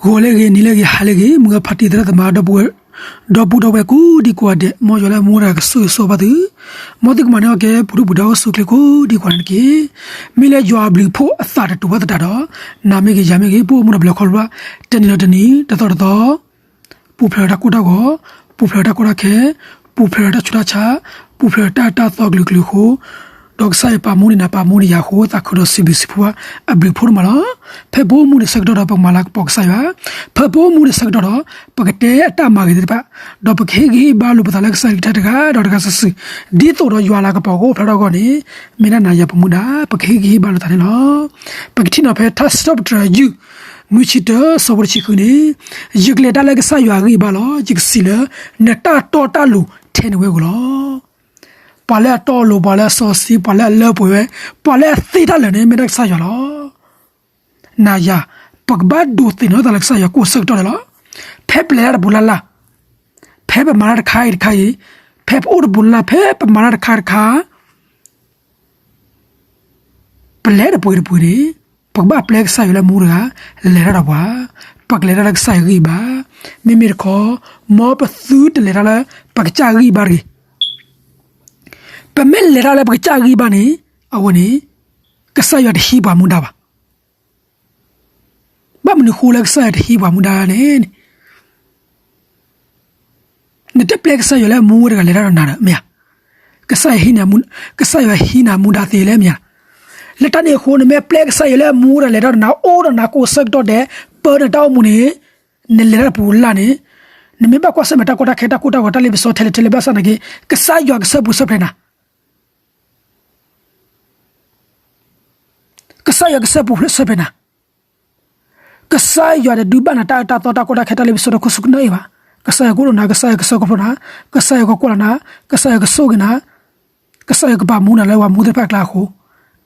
ဂီၤလၢအဂ့ၤ နံၤလၢအဂ့ၤ ဟါလၢအဂ့ၤ မုၢ်ဂၤဖါတံၢ်သရၣ်သမါ ဒီပုၢ်ဝဲၢ် ဒီပုၢ်ဝဲၢ်ကိးဒံကိးဂၤဒဲး မ်ယွၤလၢအမူဝဲတဂၤကဆိၣ်ဂ့ၤဆိၣ်ဝါဘၣ်သု, မ်သုကမၤန့ၢ်အီၣ်ကဲ ပူၤဒိၣ်ပူၤဒါအိၣ်ဆူၣ်အိၣ်ချ့ ကိးဒံကိးဂၤဒဲးန့ၣ်တက့ၢ်. မ့ၢ်လၢယွၤအဘျုးအဖှိၣ်အသးတတူာ်ဘၣ်သတးဒီး နၤမ့ၢ်ဂ့ၤ ယၤမ့ၢ်ဂ့ၤ ပအိၣ်မူဒီးပျဲၤခီဖျိဘၣ် တနံၤဒီးတနံၤ တသီဒီးတသီ ပူၤဖျဲးဒီးတၢ်ကိၢ်တၢ်ဂီၤ, ပူၤဖျဲးဒီးတၢ်ကီတၢ်ခဲ, ပူၤဖျဲးဒီးတၢ်ဆူးတၢ်ဆါ, ပူၤဖျဲးဒီးတၢ်အၢတၢ်သီကလုာ်ကလုာ်အဃိ, ဒီးကစၢ်ယွၤပာ်မူန့ၢ်နၤ ပာ်မူန့ၢ်ယၤအဃိ သးခုဒီးစံးဘျုးစံးဖှိၣ်ဘၣ်အဘျုးအဖှိၣ်ဒိၣ်မးလီၤ. ဖဲပအိၣ်မူဒံးဆၢကတီၢ်ဒီး ပကမၤလၤကပီၤကစၢ်ယွၤ, ဖဲပအိၣ်မူဒံးဆၢကတီၢ်ဒီး ပကတဲအတၢ်မၤဂ့ၤသ့ၣ်တဖၣ်, ဒီးပကဟ့ၣ်ဂံၢ်ဟ့ၣ်ဘါလိာ်ပသးလၢကစၢ်ယွၤကလုၢ်ကထါတဂၤဒီးတဂၤစုာ်စုာ်, ဒ်သိးဒီးယွၤလၤကပီၤကအိၣ်ဖျါထီၣ်အဂီၢ်န့ၣ် မ့ၢ်ဒၣ်နၤယၤပမူဒါ ပကဟ့ၣ်ဂံၢ်ဟ့ၣ်ဘါလိာ်သးန့ၣ်လီၤ. ပကထံၣ်နီၤဖဲထါစံးထီၣ်ပတြၢၤ ယုၢ် နွံဆံတၢ ဆၢဖိတဆံဃုန့ၣ်, ယကလဲၤတၢ်လၢကစၢ်ယွၤအဂံၢ်အဘါလီၤ. ယကစံးလၢ နတၢ်တီတၢ်လိၤထဲန့ၣ်ဝဲအဂီၢ်လီၤ. ပှၤလၢအတီအလိၤ, ပှၤလၢအစီဆှံ, ပှၤလၢအလၢပှဲၤဝဲ, ပှၤလၢအသ့တၢ်လၢာ်န့ၣ် မ့ၢ်ဒၣ်ကစၢ်ယွၤလီၤ. နၤယၤ ပကဘၣ်ဒိးသ့ၣ်နီၣ်သးလၢကစၢ်ယွၤကိးဆၢကတီၢ်န့ၣ်လီၤ. ဖဲပလဲၤတၢ်တပူၤလၢ်လၢ်, ဖဲပမၤတၢ်တခါအံၤတခါအံၤ, ဖဲပအိၣ်တပူၤလၢ်လၢ်, ဖဲပမၤတၢ်တခါတခါ ပလဲၤတပှ့ၤတပှ့ၤန့ၣ်, ပကဘၣ်ပျဲကစၢ်ယွၤလၢအမူတဂၤ လဲၤတၢ်ဒီးပှၤ, ပကလဲၤတၢ်လၢကစၢ်ယွၤအဂံၢ်အဘါ, မ့မ့ၢ်တခီ မ်ပသုတလဲၤတၢ်လၢ ပကစၢ်အဂံၢ်အဘါတဂ့ၤ. ပမ့ၢ်လဲၤတၢ်လၢပကစၢ်အဂံၢ်အဘါန့ၣ်, အဝဲန့ၣ် ကစၢ်ယွၤတဟံးပှၤမူဒါဘၣ်. ဘၣ်မနုၤဃိလၢကစၢ်ယွၤတဟံးပှၤမူဒါလဲၣ်န့ၣ်, နတပျဲကစၢ်ယွၤလၢအမူဝဲတဂၤလဲၤတၢ်ဒီးနၤဒီး မ့ၢ်ဧါ. ကစၢ်ယွၤဟံးနၤ, ကစၢ်ယွၤဟံးနၤမူဒါသ့လဲၣ် မ့ၢ်ဧါ. လၢတၢ်န့ၣ်အဃိ နမ့ၢ်ပျဲကစၢ်ယွၤလၢအမူဝဲတဂၤလဲၤတၢ်ဒီးနၤ အိၣ်ဒီးနၤကိးဆၢကတီၢ်ဒဲး ပၢနတၢ်အိၣ်မူန့ၣ်, နလဲၤတၢ်တပူၤလၢ်လၢ်န့ၣ်, နမ့ၢ်ဘၣ်ကွၢ်ဆၢၣ်မဲာ်တၢ်ကီတၢ်ခဲ တၢ်ကိၢ်တၢ်ဂီၤ တၢ်လ့ပစီထဲလဲၣ်ထဲလဲၣ်ဘၣ်ဆၣ်နာ်က့, ကစၢ်ယွၤကဆၢပူၤဆၢဖျဲးနၤ ကစၢ်ယွၤကဆၢပူၤဆၢဖျဲးနၤ, ကစၢ်ယွၤတဒုးဘၣ်နၤတၢ်အၢတၢ်သီတၢ်ကီတၢ်ခဲတၢ်လ့ပစီဒီးခိၣ်ဆူၣ်ကနၢအံၤဘၣ်. ကစၢ်ယွၤကအိၣ်ဒီးနၤ, ကစၢ်ယွၤကဆၢခီဖျိနၤ, ကစၢ်ယွၤကကွၢ်လီၤနၤ, ကစၢ်ယွၤကဆိၣ်ဂ့ၤနၤ, ကစၢ်ယွၤကပာ်မူနၤလၢပှၤမူသ့ၣ်တဖၣ်အကျါအဃိ,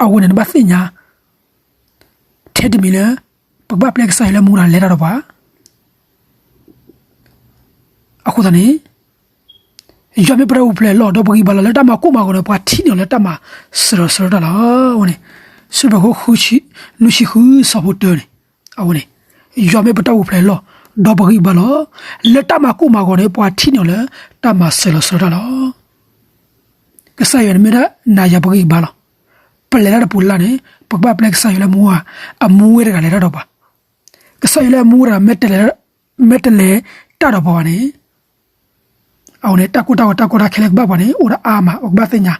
အဝဲန့ၣ်နဘၣ်သ့ၣ်ညါ ထဲတမံၤလၢ ပကဘၣ်ပျဲကစၢ်ယွၤလၢအမူဝဲတဂၤလဲၤတၢ်ဒီးပှၤ အဃိသတးန့ၣ်, ယွၤမ့ၢ်ပတၢ်အိၣ်ဖျဲၣ်လီၤ ဒီးပဂံၢ်ဘါလီၤ လၢတၢ်မၤကိၢ်မၤဂီၤန့ၣ် ပှၤထံၣ်န့ၢ်အီၤလၢတၢ်မၤစၢၤလီၤစၢၤတၢ်လီၤ. အဝဲန့ၣ်, စံးထီၣ်ပတြၢၤ နွံဆံဃု ဆၢဖိတၢန့ၣ်, အဝဲန့ၣ်, ယွၤမ့ၢ်ပတၢ်အိၣ်ဖျဲၣ်လီၤ ဒီးပဂံၢ်ဘါလီၤ လၢတၢ်မၤကိၢ်မၤဂီၤန့ၣ် ပှၤထံၣ်န့ၢ်အီၤလၢတၢ်မၤစၢၤလီၤစၢၤတၢ်လီၤ. ကစၢ်ယွၤန့ၣ်မ့ၢ်ဒၣ်နၤယၤပဂံၢ်ဘါလီၤ. ပလဲၤတၢ်တပူၤလၢ်လၢ်န့ၣ် ပကဘၣ်ပျဲကစၢ်ယွၤလၢအမူဝဲတဂၤလဲၤတၢ်ဒီးပှၤ, ကစၢ်ယွၤလၢအမူဝဲတဂၤ မ့ၢ်တလဲၤတၢ်ဒီးပှၤဘၣ်န့ၣ်, အဝဲန့ၣ် တၢ်ကိၢ်တၢ်ဂီၤတၢ်ကီတၢ်ခဲလၢာ်ကဘၣ်ပှၤန့ၣ် အိၣ်ဒၣ်အါမး ပကဘၣ်သ့ၣ်ညါ.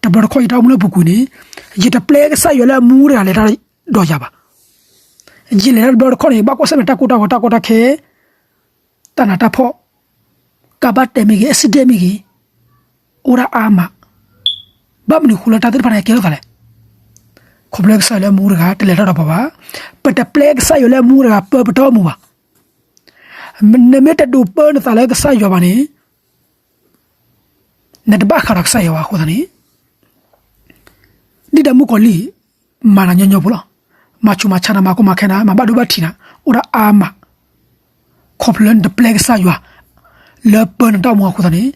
တဘျီတခီၣ်ယတၢ်အိၣ်မူလၢပူၤကွံာ်န့ၣ်, ယတပျဲကစၢ်ယွၤလၢအမူဝဲတဂၤလဲၤတၢ်ဒီးယၤဘၣ်. ယလဲၤတၢ်တဘျီတခီၣ်န့ၣ် ဘၣ်ကွၢ်ဆၢၣ်မဲာ်တၢ်ကိၢ်တၢ်ဂီၤတၢ်ကီတၢ်ခဲ တၢ်နးတၢ်ဖှီၣ်, ကးဘၣ်တဲမ့ၢ်ဂ့ၤ accident မ့ၢ်ဂ့ၤ, အိၣ်ဒၣ်အါမး, ဘၣ်မနုၤဃိလၢတၢ်သ့ၣ်တဖၣ်န့ၣ်ကဲထီၣ်သးလဲၣ်. ခီဖျိကစၢ်ယွၤလၢအမူတဂၤ တလဲၤတၢ်ဒီးပှၤဘၣ်, ပတပျဲကစၢ်ယွၤလၢအမူတဂၤပၢပတၢ်အိၣ်မူဘၣ်. နမ့ၢ်တဒိးပၢနသးလၢကစၢ်ယွၤဘၣ်န့ၣ်, နတဘၣ်ဃးဒီးကစၢ်ယွၤဘၣ်အဃိသတးန့ၣ်, ဒုၣ်ဒါမုၣ်ကီၤလံၢ် မၤနၤညီညီဖိလီၤ. မၤဆူးမၤဆါနၤ မၤကီမၤခဲနၤ မၤဘၣ်ဒိဘၣ်ထံးနၤ အိၣ်ဒၣ်အါမး, ခီဖျိလၢနတပျဲကစၢ်ယွၤ လၢပၢနတၢ်အိၣ်မူအဃိသတးန့ၣ်,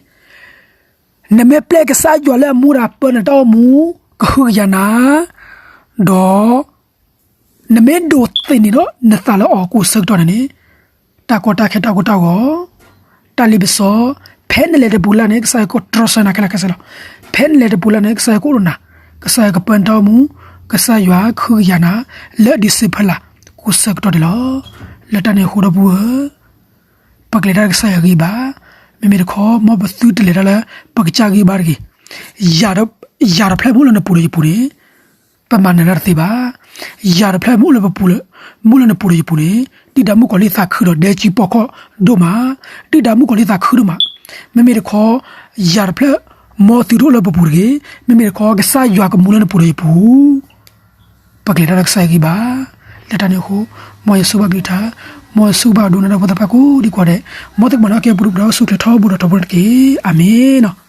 နမ့ၢ်ပျဲကစၢ်ယွၤလၢအမူတဂၤပၢနတၢ်အိၣ်မူ ကဟုကယာ်နၤ, ဒီး နမ့ၢ်ဒိးသ့ၣ်န့ၣ်ဒီးနသးလၢအီၤကိးဆၢကတီၢ်န့ၣ်န့ၣ်, တၢ်ကီတၢ်ခဲတၢ်ကိၢ်တၢ်ဂီၤ, တၢ်လ့ပစီ, ဖဲနလဲၤတပူၤလၢ်လၢ်န့ၣ် ကစၢ်ယွၤကတြီဆၢနၤခဲလၢာ်ခဲဆ့လီၤ. ဖဲနလဲၤတပူၤလၢ်လၢ်န့ၣ် ကစၢ်ယွၤကအိၣ်ဒီးနၤ, ကစၢ်ယွၤကပၢနတၢ်အိၣ်မူ, ကစၢ်ယွၤကဟုကယာ်နၤ လၢဒံးစ့ဖဲလၢ် ကိးဆၢကတီၢ်ဒဲးလီၤ. လၢတၢ်န့ၣ်အဃိဒီပုၢ်ဝဲၢ်ဧၢ, ပကလဲၤတၢ်လၢကစၢ်ယွၤအဂံၢ်ဘါ, မ့မ့ၢ်တခီ မ်ပသုတလဲၤတၢ်လၢပကစၢ်အဂံၢ်ဘါတဂ့ၤ. ယၤတဖျၢၣ်မ့ၢ်အိၣ်လၢနပူၤဒီးယပူၤန့ၣ်, ပမၤနၢၤတၢ်တသ့ဘၣ်. ယၤတဖျၢၣ်မ့ၢ်အိၣ်လၢပပူၤလၢ, မ့ၢ်အိၣ်လၢနပူၤဒီးယပူၤန့ၣ်, ဒုၣ်ဒါမုၣ်ကီၤလံၢ်သးခုဒီးဒဲကံပီၢ်ခီၣ်ဒိၣ်မး, ဒုၣ်ဒါမုၣ်ကီၤလံၢ်သးခုဒိၣ်မး, မ့မ့ၢ်တခီ, ယၤတဖျၢၣ်, မ်သုတအိၣ်လၢပပူၤတဂ့ၤ, မ့မ့ၢ်တခီ ကစၢ်ယွၤကမူလၢနပူၤဒီးယပူၤ ပကလဲၤတၢ်လၢကစၢ်ယွၤအဂံၢ်ဘါ, လၢတၢ်န့ၣ်အဃိ, မ်ယွၤဆိၣ်ဂ့ၤဘၣ်ကလုၢ်ကထါ, မ်ယွၤဆိၣ်ဂ့ၤဘၣ်ဒိကနၣ်တၢ်ဖိသ့ၣ်တဖၣ်ကိးဒံကိးဂၤဒဲး, မ်သုကမၤန့ၢ်အီၣ်ကဲပူၤဒိၣ်ပူၤဒါအိၣ်ဆူၣ်အိၣ်ချ့ထီဘိဒီးထီဘိန့ၣ်တက့ၢ်. အၤမ့ၣ်.